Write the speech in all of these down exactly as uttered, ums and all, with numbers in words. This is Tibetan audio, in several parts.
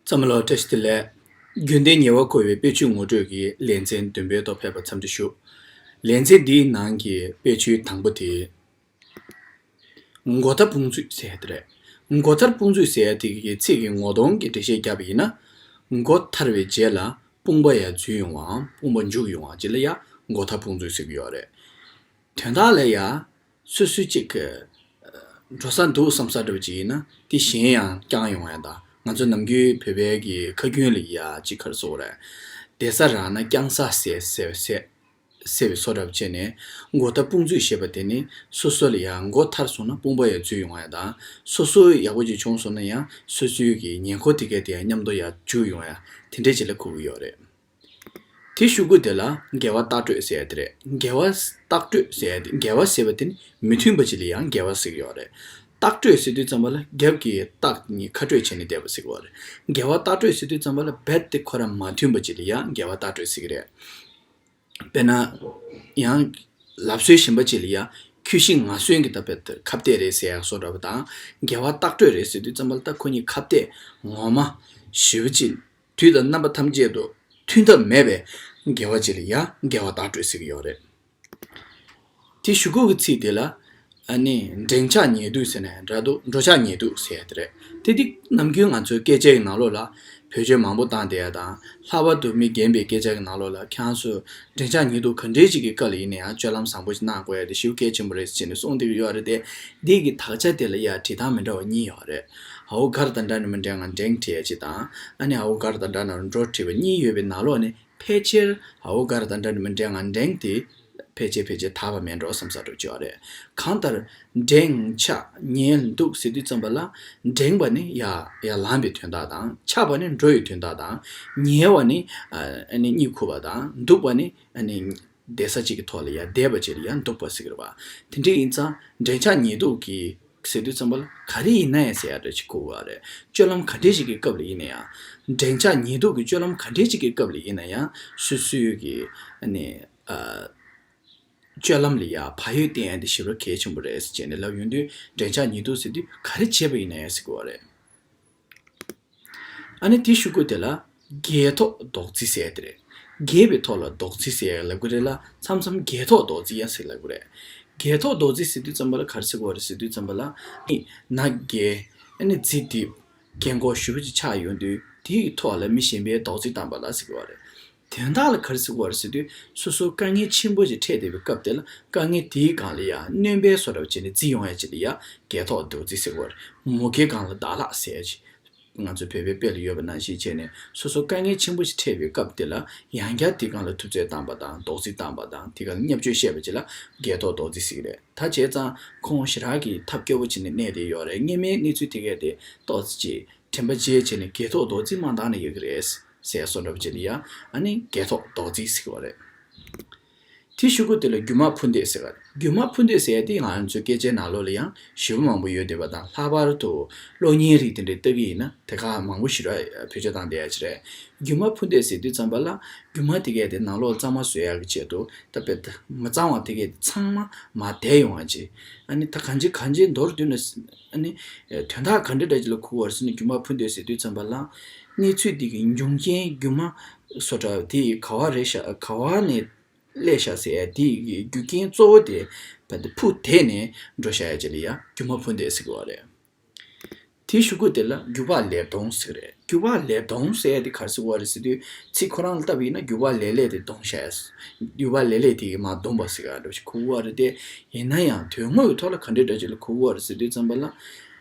ཚང་མ་ལ་བཀྲ་ཤིས་བདེ་ལེགས། རྒྱུན་ལྡན་ཉེ་བར་མཁོ་བའི་དཔེ་ཆོས་ངོ་སྤྲོད་ཀྱི་ལེ་ཚན་བདུན་པའི་ཐོག་ཕེབས་པར་འཚམས་འདྲི་ཞུ། ལེ་ཚན་འདིའི་ནང་གི་དཔེ་ཆོས་དང་པོ་དེ། མགོ་མཐའ་དཔུང་འཛུད་ཟེར་ཡ་དེ་རེད། མགོ་མཐར་དཔུང་འཛུད་ཟེར་ཡ་དེ་གི་ཚིག་གི་ངོ་གདོང་གི་འགྲེལ་བཤད་བརྒྱབ་པ་ཡིན་ན། མགོ་མཐར་བའི་རྗེས་ལ་དཔུང་པ་ཡང་འཛུལ་ཡོང་བའམ་དཔུང་པ་མཇུག་ཡོང་བ་ཅིག་ལ་ཡང་མགོ་མཐའ་དཔུང་འཛུད་ཟེར་གྱི་ཡོད་རེད། དོན་དག་ལ་ཡ། སོ་སོའི་གཅིག་གི་འགྲོ་ས་འདུག་བསམ་ས་འདྲ་བོ་ཅིག་ཡིན་ན་དེ་གཞན་ཡང་བསྐྱངས་ཡོང་ཡ་དང་། ང་ཚོ་ནམ་རྒྱུན་བོད་པའི་གི་ཁ་རྒྱུན་ལ་ཡ་གཅིག་ག་རེ་ཟེར་དགོས་རེད། བསྡད་ས་རག་ན་བསྐྱངས་ས་ཟེར་ཟེར་ཟེར་ཟེར་བའི་བཟོ་འདྲ་བོ་བྱས་ནས། མགོ་མཐའ་དཔུང་འཛུད་ཞེས་པ་དེ་ནི་སོ་སོ་ལ་ཡ་མགོ་མཐར་སོང་ན་དཔུང་པ་ཡང་འཛུལ་ཡོང་ཡ་དང་། སོ་སོ་ཡག་པོ་ཅིག་བྱུང་སོང་ན་ཡང་སོ་སོའི་གི་ཉེ་འཁོར་དེ་གས་དེ་ཡང་མཉམ་དུ་ཡར་འཇུག་ཡོང་ཡ། དེ་འདྲས་ཅིག་ལ་གོ་གི་ཡོད་རེད། དེའི་གཞུག་གུ་དེ་ལ་འགལ་བ་ལྟག་སྤྲོད་ཟེར་ཡ་དེ་རེད། འགལ་བ་ལྟག་སྤྲོད་ཟེར་ཡ་དེ། འགལ་བ་ཟེར་བ་དེ་ནི་མི་མཐུན་པ་ཅིག་ལ་ཡང་འགལ་བ་ཟེར་གྱི་ཡོད་རེད། ལྟག་སྤྲོད་ཟེར་དུས་ཙམ་པ་ལ་རྒྱབ་ཀྱི་ལྟག་གཉིས་ཁ་སྤྲོད་བྱས་ནས་བསྡད་པ་ཟེར་གྱི་ཡོད་རེད། འགལ་བ་ལྟག་སྤྲོད་ཟེར་དུས་ཙམ་པ་ལ་རྦད་དེ་ཁོ་རང་མ་མཐུན་པ་ཅིག་ལ་ཡང་འགལ་བ་ལྟག་སྤྲོད་ཟེར་གྱི་རེད། དཔེར་ན། ཡང་། ལབ་སྲོལ་གཞན་པ་ཅིག་ལ་ཡང་ཁྱོད་ཤི་ང་གསོན་གྱི་ད་བེད་ཁ་གཏད་རེད་ཟེར་ཡག་བཟོ་འདྲ་བ་དང་། འགལ་བ་ལྟག་སྤྲོད་རེད་ཟེར་དུས་ཙམ་པ་ལ་ད་ཁོ་གཉིས་ཁ་གཏད་ངོ་མ་ཞེ་པོ་ཅིག་དུས་དང་རྣམ་པ་ཐམས་ཅད་དུ་མཐུན་ཐབས་མེད་པའི་འགལ་བ་ཅིག་ལ་ཡང་འགལ་བ་ལྟག་སྤྲོད་ཟེར་གྱི་ཡོད་རེད། དེ་གཞུག་གུ་གི་ཚིག་དེ་ལ། ཨ་ནི་འགྲེང་ཆགས་ཉེས་འདུག་ཟེར་ནས་འདྲ་འདུག་འགྲོ་ཆགས་ཉེས་འདུག་ཟེར་ཡ་དེ་རེད། དེ་དེ་ནམ་རྒྱུན་ང་ཚོའི་སྐད་ཆའི་ནང་ལོགས་ལ་བེད་སྤྱོད་མང་པོ་བཏང་བསྡད་ཡ་དང་། ལྷག་པར་དུ་མི་རྒན་པའི་སྐད་ཆ་གི་ནང་ལོགས་ལ་ཁྱེད་རང་ཚོ་འགྲེང་ཆགས་ཉེས་འདུག་ག་འདྲའི་ཅིག་གི་སྐབས་ལ་ཡིན་ན་ཡང་སྤྱོད་ལམ་བཟང་པོ་ཞིག་གནང་དགོས་ཡ་དེ་ཞེ་པོ་གལ་ཆེན་པོ་རེད་ཟེར་ནས་གསུངས་བསྡད་ཀྱི་ཡོད་རེད་དེ། འདི་གི་དག་ཆ་དེ་ལ་ཡ་བྲིས་སྟངས་མི་འདྲ་བ་གཉིས་ཡོད་རེད། ཨའོ་གར་དང་འདྲ་ནི་མི་འདྲ་ང་འགྲེང་བྲིས་ཡ་ཅིག་དང་། ཨ་ནི་ཨའོ་གར་དང་འདྲ་ན་འགྲོ་བྲིས་པ་གཉིས་ཡོད་པའི་ནང་ལོགས་ནས། ཕལ་ཆེར་ཨའོ་གར་དང་འདྲ་ནི་མི་འདྲ་ང་འགྲེང་དེ་ཕལ་ཆེར་ཕལ་ཆེར་དག་པ་མེད་འགྲོ་བསམ་ས་འདྲ་བོ་ཅིག་ཡོད་རེད། གང་ལྟར། འགྲེང་ཆགས་ཉེས་འདུག་ཟེར་དུས་ཙམ་པ་ལ། འགྲེང་བ་ནི་ཡར་ཡར་ལངས་པའི་དོན་དག་དང་། ཆགས་པ་ནི་འགྲོ་བའི་དོན་དག་དང་། ཉེས་པ་ནི་ཨ་ནི་གཉིད་ཁུག་པ་དང་། འདུག་པ་ནི་ཨ་ནི་བསྡད་ས་གཅིག་གི་ཐོག་ལ་ཡར་བསྡད་པ་ཅིག་ལ་ཡར་འདུག་པ་ཟེར་གྱི་རེད་པ། དེ་འདྲ་ཡིན་ཙང་འགྲེང་ཆགས་ཉེས་འདུག་གི་ཟེར་དུས་ཙམ་པ་ལ་ག་རེ་ཡིན་ན་ཡང་ཟེར་ཡ་འདྲ་ཅིག་གོ་དགོས་པ་རེད། སྤྱོད་ལམ་ག་འདྲས་ཞིག་གི་སྐབས་ལ་ཡིན་ན་ཡང་། འགྲེང་ཆགས་ཉེས་འདུག་གི་སྤྱོད་ལམ་ག་འདྲས་ཞིག་གི་སྐབས་ལ་ཡིན་ན་ཡང་སོ་སོའི་གི་ཨ་ནི་ཨ། སྤྱོད་ལམ་ལ་ཡ་བག་ཡོད་བསྟེན་ཡ་དེ་ཞེ་པོ་གལ་ཆེན་པོ་རེད་ཟེར་བྱས་ནས་ལབ་ཡོང་དུས། འགྲེང་ཆགས་ཉེས་འདུག་ཟེར་དུས་ག་རེ་བྱས་པ་ཡིན་ན་ཡང་ཟེར་གི་ཡོད་རེད། ཨ་ནི་དེའི་གཞུག་གུ་དེ་ལ་རྒས་ཐོག་རྡོག་རྫི་ཟེར་ཡ་དེ་རེད། རྒས་པའི་ཐོག་ལ་རྡོག་རྫི་ཟེར་ཡ་ལབ་གི་རེད་ལ། མཚམས་མཚམས་རྒས་ཐོག་རྡོག་རྫི་ཡང་ཟེར་ལབ་གི་རེད། རྒས་ཐོག་རྡོག་རྫི་ཟེར་དུས་ཙམ་པ་ལ་ག་རེ་ཟེར་གི་ཡོད་རེད་ཟེར་དུས་ཙམ་པ་ལ། ཨ་ནི་ན་རྒས། ཨ་ནི་རྫི་རྡིབ། རྒན་གོག་ཞེ་པོ་ཅིག་ཆགས་ཡོང་དུས་དེའི་ཐོག་ལ་མི་གཞན་པས་རྡོག་རྫི་བཏང་པ་ལ་ཟེར་གི་ཡོད་རེད། དོན་དག་ལ་ག་རེ་ཟེར་གི་ཡོད་རེད་ཟེར་དུས། སོ་སོ་དཀའ་ངལ་ཆེན་པོ་ཞིག་འཕྲད་བསྡད་པའི་སྐབས་དེ་ལ་དཀའ་ངལ་དེའི་སྒང་ལ་ཡ་སྣོན་པའི་བཟོ་འདྲ་བྱས་ནས་རྫི་ཡོང་ཡ་ཅིག་ལ་ཡ་རྒས་ཐོག་རྡོག་རྫི་ཟེར་གི་ཡོད་རེད། མུ་གེའི་སྒང་ལ་ཟླ་ལྷག་ཟེར་ཡ་ཅིག་ང་ཚོའི་བོད་པའི་དཔེ་ལ་ཡོད་པ་ནང་བཞིན་བྱས་ནས། སོ་སོ་དཀའ་ངལ་ཆེན་པོ་ཞིག་འཕྲད་པའི་སྐབས་དེ་ལ་ཡང་བསྐྱར་དེའི་སྒང་ལ་ཐུབ་ཚོད་བཏང་པ་དང་། རྡོག་རྫི་བཏང་པ་དང་། དེའི་སྒང་ལ་བརྙས་བཅོས་བཤད་པ་ཅིག་ལ་རྒས་ཐོག་རྡོག་རྫི་ཟེར་གི་རེད། ད་བྱས་ཙང་ཁོང་ཞེ་དྲག་གི་ཐབས་སྐྱོ་པོ་བྱས་ནས་གནས་བསྡད་ཡོད་རེད། སྔོན་མའི་གནས་ཚུལ་དེ་གས་དེ་ཏོག་ཙམ་ཅིག་དྲན་པ་བརྗེད་བྱས་ནས་རྒས་ཐོག་རྡོག་རྫི་མ་བཏང་ན་ཡག་གི་རེད་ཟེར་བཟོ་འདྲ་བྱས་ནས་ཡ། ཨ་ནི་རྒས་ཐོག་རྡོག་རྫི་ཟེར་གི་ཡོད་རེད། དེའི་གཞུག་གུ་དེ་ལ་རྒྱུ་མ་ཕུ་འདེད་ཟེར་གི་རེད། རྒྱུ་མ་ཕུ་འདེད་ཟེར་ཡ་དེ་ང་ཚོའི་སྐད་ཆའི་ནང་ལོགས་ལ་ཡང་ཞེ་པོ་མང་པོ་ཡོད་བསྡད་པ་དང་། ལྷག་པར་དུ་གློག་བརྙན་རིགས་དེ་འདྲའི་ལྟ་གི་ཡིན་ན་དེ་ག་མང་པོ་ཞེ་དྲག་བེད་སྤྱོད་བཏང་བསྡད་ཡ་ཅིག་རེད། རྒྱུ་མ་ཕུ་འདེད་ཟེར་དུས་ཙམ་པ་ལ། རྒྱུ་མ་དེ་གས་དེ་ནང་ལོགས་གཙང་མ་བཟོ་ཡག་གི་ཆེད་དུ། ད་དཔེ་ད་མ་གཙང་བ་དེ་གས་དེ་ཚང་མ་མར་དེད་ཡོང་བ་ཅིག་ཨ་ནི་ད་གང་ཅི་གང་ཅི་མདོར་བསྡུས་ན། ཨ་ནི་དོན་དག་ག་འདྲ་འདྲ་ཅིག་ལ་གོ་དགོས་རེད་ཟེར་ན། རྒྱུ་མ་ཕུ་འདེད་ཟེར་དུས་ཙམ་པ་ལ། གནས་ཚུལ་དེ་གི་འབྱུང་རྐྱེན་རྒྱུ་མ་བཟོ་འདྲ་དེ་ག་བ་རེད་ཤག་ག་བ་ནས་སླེབས་ཤག་ཟེར་ཡ་དེ་གི་རྒྱུ་རྐྱེན་གཙོ་བོ་དེ་ཕུ་དེད་ནས་འགྲོ་བཞག་ཡ་ཅིག་ལ་ཡ་རྒྱུ་མ་ཕུ་འདེད་ཟེར་གི་ཡོད་རེད། དེའི་གཞུག་གུ་དེ་ལ་རྒྱུ་བག་ལེབ་གཏོང་ཟེར་གི་རེད། རྒྱུ་བག་ལེབ་གཏོང་ཟེར་ཡ་དེ་ག་རེ་ཟེར་གི་ཡོད་རེད་ཟེར་དུས། ཚིག་ཁོ་རང་ལ་བལྟས་པ་ཡིན་ན་རྒྱུ་བག་ལེབ་ལེབ་དེ་གཏོང་བཞག་ཡ། རྒྱུ་བག་ལེབ་ལེབ་དེ་གི་མར་བརྡུངས་པ་ཟེར་ག་འདྲ་ཞིག་གོ་གི་ཡོད་རེད་དེ། ཡིན་ན་ཡང་དོན་དངོས་ཀྱི་ཐོག་ལ་ག་འདྲ་འདྲ་ཅིག་ལ་གོ་གི་ཡོད་རེད་ཟེར་དུས་ཙམ་པ་ལ།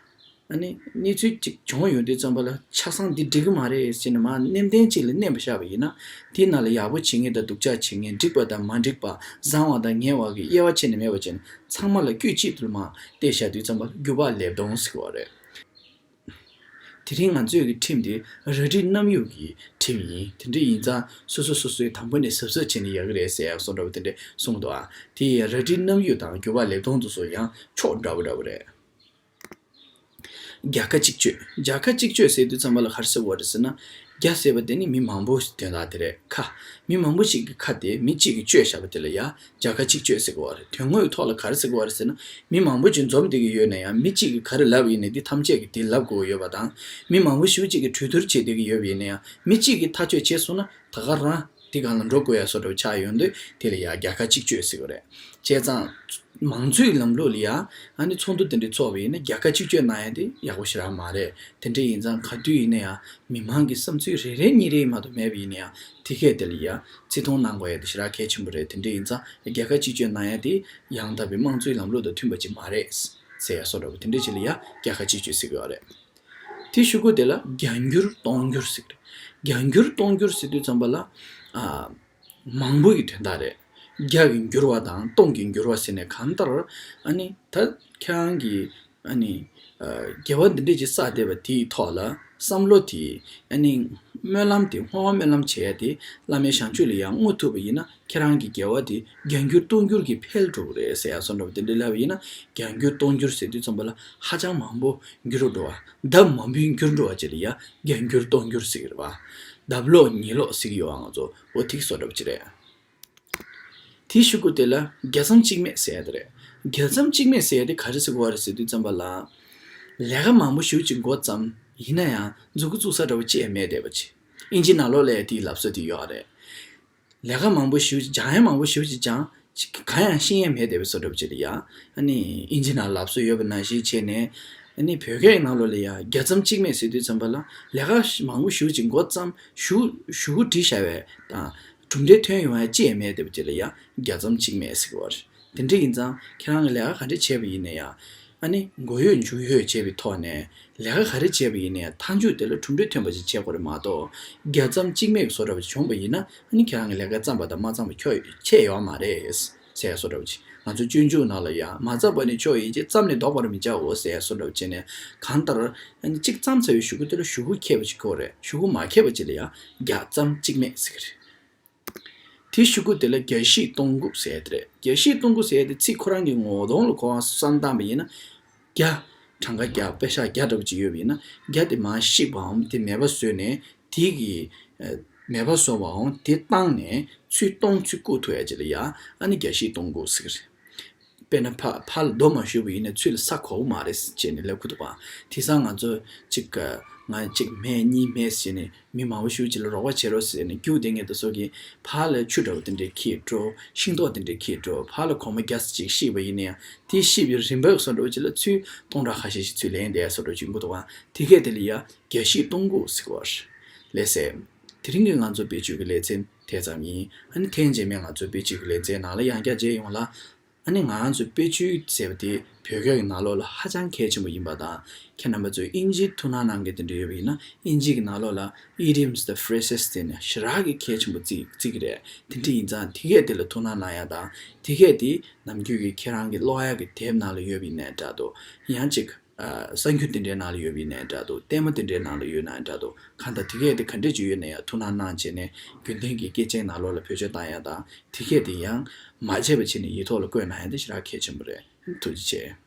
ཨ་ནི་གནས་ཚུལ་ཅིག་བྱུང་ཡོང་དུས་ཙམ་པ་ལ། ཆ་ཚང་འདི་འགྲིག་གི་མ་རེད་ཟེར་ནས་མར་མནན་ཏན་ཅིག་ལ་མནན་པ་བཞག་པ་ཡིན་ན། དེའི་ནང་ལ་ཡག་པོ་བྱེད་མཁན་དང་སྡུག་ཅག་བྱེད་མཁན། འགྲིག་པ་དང་མ་འགྲིག་པ། བཟང་བ་དང་ངན་བ་གི་དབྱེ་བ་ཕྱེ་ནས་མེད་པ་བྱས་ནས། ཚང་མ་ལ་དཀྱུས་གཅིག་ཏུ་མར་བལྟས་བཞག་དུས་ཙམ་པ་ལ་རྒྱུ་བག་ལེབ་གཏོང་ཟེར་གི་ཡོད་རེད། དེ་རིང་ང་ཚོའི་གི་ཁྲིམས་དེ་རལ་གྲི་གནམ་ཡུག་གི་ཁྲིམས་ཡིན། དེ་འདྲ་ཡིན་ཙང་སོ་སོ་སོ་སོའི་དང་པོ་ནས་གཟབ་གཟབ་བྱས་ནས་ཡག་གི་རེད་ཟེར་ཡག་བཟོ་འདྲ་བོ་དེ་འདྲ་གསུངས་འདུག་ཨ། དེ་ཡི་རལ་གྲི་གནམ་ཡུག་དང་རྒྱུ་བག་ལེབ་གཏོང་དེ་ཚོ་ཡང་ཕྱོགས་འདྲ་བོ་འདྲ་བོ་རེད། རྒྱལ་ཁ་གཅིག་གཅོད། རྒྱལ་ཁ་གཅིག་གཅོད་ཟེར་དུས་ཙམ་པ་ལ་ག་རེ་ཟེར་བ་རེད་ཟེར་ན། རྒྱ་ཟེར་བ་དེ་ནི་མི་མང་པོ་དོན་དག་དེ་རེད། ཁ། མི་མང་པོ་ཞིག་གི་ཁ་དེ་མི་གཅིག་གིས་གཅོད་བཞག་པ་དེ་ལ་ཡ་རྒྱལ་ཁ་གཅིག་གཅོད་ཟེར་གི་བ་རེད། དོན་དངོས་ཐོག་ལ་ག་རེ་ཟེར་གི་བ་རེད་ཟེར་ན། མི་མང་པོ་ཅིག་འཛོམས་བསྡད་ཀྱི་ཡོད་ན་ཡང་། མི་གཅིག་གིས་ག་རེ་ལབ་ཡིན་ནའི་དེ་ཐམས་ཅད་ཀྱིས་དེ་ལབ་དགོས་ཀྱི་ཡོད་པ་དང་། མི་མང་པོ་ཞེ་པོ་ཅིག་གིས་གྲོས་བསྡུར་བྱེད་བསྡད་ཀྱི་ཡོད་པ་ཡིན་ན་ཡང་། མི་གཅིག་གིས་ཐག་གཅོད་བྱས་སོང་ན་ད་ག་རང་དེ་སྒང་ལ་འགྲོ་དགོས་ཡ་བཟོ་འདྲ་ཆགས་ཡོང་དུས། དེ་ལ་ཡ་རྒྱལ་ཁ་གཅིག་གཅོད་ཟེར་གི་རེད། བྱས་ཙང་མང་གཙོའི་ལམ་ལུགས་ལ་ཡ་ཨ་ནི་ཚོགས་འདུ་དེ་འདྲ་ཚོགས་པ་ཡིན་ན་རྒྱལ་ཁ་གཅིག་གཅོད་གནང་ཡ་དེ་ཡག་པོ་ཞེ་དྲག་མ་རེད། དེ་འདྲ་ཡིན་ཙང་ག་དུས་ཡིན་ན་ཡང་མི་མང་གི་བསམ་ཚུལ་རེ་རེ་གཉིས་རེ་མ་གཏོགས་མེད་པ་ཡིན་ན་ཡང་། དེ་གས་དེ་ལ་ཡ་བརྩི་མཐོང་གནང་དགོས་ཡ་དེ་ཞེ་དྲག་གལ་ཆེན་པོ་རེད། དེ་འདྲ་ཡིན་ཙང་རྒྱལ་ཁ་གཅིག་གཅོད་གནང་ཡ་དེ་ཡང་དག་པའི་དམངས་གཙོའི་ལམ་ལུགས་དང་མཐུན་པ་ཅིག་མ་རེད་ཟེར་ཡ་བཟོ་འདྲ་པོ་དེ་འདྲ་ཅིག་ལ་ཡ་རྒྱལ་ཁ་གཅིག་གཅོད་ཟེར་གི་ཡོད་རེད། དེ་གཞུག་གུ་དེ་ལ་རྒྱ་འགྱུར་སྟོང་འགྱུར་ཟེར་གི་རེད། རྒྱ་འགྱུར་སྟོང་འགྱུར་ཟེར་དུས་ཙམ་པ་ལ། ཨ། མང་པོ་ཡི་དོན་དག་རེད། བརྒྱ་གི་འགྱུར་བ་དང་སྟོང་གི་འགྱུར་བ་ཟེར་ནས། གང་ལྟར་ཨ་ནི་ད་ཁྱེད་རང་གིས་ཨ་ནི་ཨ་དགེ་བ་འདི་འདྲས་ཅིག་བསགས་བསྡད་པ་དེའི་ཐོག་ལ་བསམ་བློ་དེ་ཨ་ནི་སྨོན་ལམ་དེ། བསྔོ་བ་སྨོན་ལམ་བྱེད་ཡ་དེ་བླ་མའི་བྱང་ཆུབ་ལ་ཡང་བསྔོ་ཐུབ་པ་ཡིན་ན། ཁྱེད་རང་གི་དགེ་བ་དེ་བརྒྱ་འགྱུར་སྟོང་འགྱུར་གྱིས་འཕེལ་འགྲོ་གི་རེད་ཟེར་ཡ་བཟོ་འདྲ་པོ་དེ་འདྲ་ལབ་པ་ཡིན་ན། བརྒྱ་འགྱུར་སྟོང་འགྱུར་ཟེར་དུས་ཙམ་པ་ལ་ཧ་ཅང་མང་པོ་འགྱུར་འགྲོ་བ། ལྡབ་མང་པོའི་འགྱུར་འགྲོ་བ་ཅིག་ལ་ཡ་བརྒྱ་འགྱུར་སྟོང་འགྱུར་ཟེར་གི་རེད་བ། ལྡབ་ལོག་ཉིས་ལོག་ཟེར་གི་ཡོད་བ། ང་ཚོ་འོ་དེ་བཟོ་འདྲ་པོ་ཅིག་རེད། དེའི་གཞུག་གུ་དེ་ལ་རྒྱ་མཚམས་གཅིག་མེད་ཟེར་ཡ་དེ་རེད། རྒྱ་མཚམས་གཅིག་མེད་ཟེར་ཡ་དེ་ག་རེ་ཟེར་གི་ཡོད་རེད་ཟེར་དུས་ཙམ་པ་ལ། ལས་ཀ་མང་པོ་ཞེ་པོ་ཅིག་འགོ་བརྩམས། ཡིན་ན་ཡང་མཛུབ་གུ་བཙུགས་ས་འདྲ་པོ་ཅིག་ཡང་མེད་བསྡད་པ་ཅིག་ཨིན་ཇི་ནང་ལོགས་ལ་ཡ་དེའི་ལབ་ས་དེ་ཡོད་རེད། ལས་ཀ་མང་པོ་ཞེ་པོ་ཅིག་སྦྱང་ཡ་མང་པོ་ཞེ་པོ་ཅིག་སྦྱངས། ཅིག་གང་ཡང་ཤེས་ཡ་མེད་བསྡད་པའི་བཟོ་འདྲ་པོ་ཅིག་ལ་ཡ། ཨ་ནི་ཨིན་ཇི་ནང་ལབ་སྲོལ་ཡོད་པ་ནང་བཞིན་བྱས་ནས། ཨ་ནི་བོད་སྐད་ནང་ལོགས་ལ་ཡ་རྒྱ་མཚམས་གཅིག་མེད་ཟེར་དུས་ཙམ་པ་ལ། ལས་ཀ་མང་པོ་ཞེ་པོ་ཅིག་འགོ་བརྩམས། ཞུ་ཞུ་གུ་བྲིས་བཞག་པའི་དང་གྲུབ་འབྲས་ཐོན་ཡོང་ཡ་ཅི་ཡང་མེད་བསྡད་པ་ཅིག་ལ་ཡ་རྒྱ་མཚམས་གཅིག་མེད་ཟེར་གི་ཡོད་རེད། དེ་འདྲ་ཡིན་ཙང་ཁྱེད་རང་གིས་ལས་ཀ་ག་འདྲ་བྱས་པ་ཡིན་ན་ཡང་། ཨ་ནི་མགོ་གཡོག་མཇུག་གཡོག་བྱས་པའི་ཐོག་ནས་ལས་ཀ་ག་རེ་བྱས་པ་ཡིན་ནའི་མཐའ་མཇུག་དེ་ལ་གྲུབ་འབྲས་ཐོན་པ་ཞིག་བྱེད་དགོས་རེད་མ་གཏོགས། རྒྱ་མཚམས་གཅིག་མེད་ཀྱི་བཟོ་འདྲ་པོ་ཞིག་བྱུང་པ་ཡིན་ན། ཨ་ནི་ཁྱེད་རང་གིས་ལས་ཀ་བརྩམས་པ་དང་མ་བརྩམས་པ་ཁྱོ་ཁྱད་ཡོད་མ་རེད་ཟེར་བཟོ་འདྲ་པོ་ཅིག་ང་ཚོ་སྤྱོད་འཇུག་ནང་ལ་ཡ། མ་བརྩམས་པ་ནི་ཆོག་ཡིན་གྱི། བརྩམས་ནས་ལྡོག་པར་མི་བྱའོ་ཟེར་བཟོ་འདྲ་པོ་བྱས་ནས། གང་ལྟར་ཨ་ནི་གཅིག་བརྩམས་ཚར་བའི་གཞུག་གུ་དེ་ལ་ཞུ་གུ་འཁྱེར་བ་ཞིག་དགོས་རེད། ཞུ་གུ་མ་འཁྱེར་བ་ཅིག་ལ་ཡ་རྒྱ་མཚམས་གཅིག་མེད་ཟེར་གི་རེད། དེའི་གཞུག་གུ་དེ་ལ་རྒྱ་བཤད་སྟོང་འགུག་ཟེར་ཡ་དེ་རེད། རྒྱ་བཤད་སྟོང་འགུག་ཟེར་ཡ་དེ་ཚིག་ཁོ་རང་གི་ངོ་གདོང་ལ་ཁོ་རང་བསམ་བཏང་བ་ཡིན་ན། རྒྱ། གྲངས་ཀ་བརྒྱ། པེ་ཤག་བརྒྱ་འདྲ་པོ་ཅིག་ཡོད་པ་ཡིན་ན། རྒྱ་དེ་མར་བཤིག་པའམ་དེ་མེད་པ་བཟོས་ནས། དེ་གི་ཨ་མེད་པ་བཟོ་བའམ་དེ་བཏང་ནས་ཚུར་སྟོང་ཚུར་བཀུག་ཐུབ་ཡ་ཅིག་ལ་ཡ་ཨ་ནི་རྒྱ་བཤད་སྟོང་འགུག་ཟེར་གི་རེད། དཔེར་ན་ཕ་ཕར་ལ་རྡོ་མ་གཞུས་པ་ཡིན་ན་ཚུར་ལ་ས་གོག་པོ་མ་རེད་ཟེར་བྱས་ནས་ལབ་ཀྱི་འདུག་པ། དེང་སང་ང་ཚོ་གཅིག་ག་ང་གཅིག་སྨན་གཉིས་སྨན་ཟེར་ནས་མི་མང་པོ་ཞེ་པོ་ཅིག་ལ་རོགས་པ་བྱེད་རོགས་ཟེར་ནས་རྒྱུགས་བསྡད་མཁན་དེ་ཚོ་གིས་ཕར་ལ་ཆུ་འདྲ་པོ་དེ་འདྲས་འཁྱེར་འགྲོ། ཤིང་ཏོག་དེ་འདྲས་འཁྱེར་འགྲོ། ཕར་ལ་གོང་མ་རྒྱ་ཙམ་ཅིག་བཤིག་པ་ཡིན་ན་ཡང་དེ་བཤིག་པའི་རིམ་པ་བཟོ་འདྲ་པོ་ཅིག་ལ་ཚུར་སྟོང་ཕྲག་ཁ་ཤས་ཤིག་ཚུར་ལེན་བསྡད་བཟོ་འདྲ་པོ་ཅིག་ཡོང་གི་འདུག་པ། དེ་གས་དེ་ལ་ཡ་རྒྱ་བཤད་སྟོང་འགུག་ཟེར་གི་རེད། ལགས་སེ། དེ་རིང་གི་ང་ཚོ་བེད་སྤྱོད་ཀྱི་ལེ་ཚན་དེ་ཙམ་ཡིན། ཨ་ནི་ཐེངས་རྗེས་མའི་ང་ཚོ་བེད་སྤྱོད་ཀྱི་ལེ་ཚན་ནང་ལ་ཡང་བསྐྱར་མཇལ་ཡོང་ལ། ཨ་ནི་ང་རང་ཚོའི་དཔེ་ཆོས་ཟེར་བ་དེ་བོད་སྐད་ཀྱི་ནང་ལོགས་ལ་ཧ་ཅང་གལ་ཆེན་པོ་ཡིན་པ་དང་། ཁྱེད་རྣམ་པ་ཚོས་ཨིན་ཇིའི་ཐུགས་སྣང་གནང་མཁན་དེ་འདྲ་ཡོད་པ་ཡིན་ན། ཨིན་ཇི་གི་ནང་ལོགས་ལ་ཨི་ཌི་ཡམ་སི་དང་ཕ་རེ་སེ་སི་དེ་ནི་ཞེ་དྲག་གི་གལ་ཆེན་པོ་བརྩི་བརྩི་གི་རེད། དེ་འདྲ་ཡིན་ཙང་དེ་གས་དེ་ལ་ཐུགས་སྣང་གནང་ཡ་དང་། དེ་གས་དེ་ནམ་རྒྱུན་གྱི་ཁྱེད་རང་གི་ཀློག་ཡ་གི་དེབ་ནང་ལ་ཡོད་པ་ཡིན་ནའི་འདྲ་འདུག་ཡང་ཅིག་ཨ་གསར་འགྱུར་དེ་འདྲའི་ནང་ལ་ཡོད་པ་ཡིན་ནའི་འདྲ་འདུག་ལྟད་མོ་དེ་འདྲའི་ནང་ལ་ཡོད་ནའི་འདྲ་འདུག་གང་ལྟར་དེ་གས་དེ་ག་འདྲས་ཅིག་ཡོད་ན་ཡང་ཐུགས་སྣང་གནང་བྱས་ནས། རྒྱུན་ལྡན་གྱི་སྐད་ཆའི་ནང་ལོགས་ལ་བེད་སྤྱོད་བཏང་ཡ་དང་། དེ་གས་དེ་ཡང་མ་བརྗེད་པ་བྱས་ནས་ཡིག་ཐོག་ལ་བཀོད་གནང་ཡ་དེ་ཞེ་དྲག་གལ་ཆེན་པོ་རེད། ཐུགས་རྗེ་ཆེ།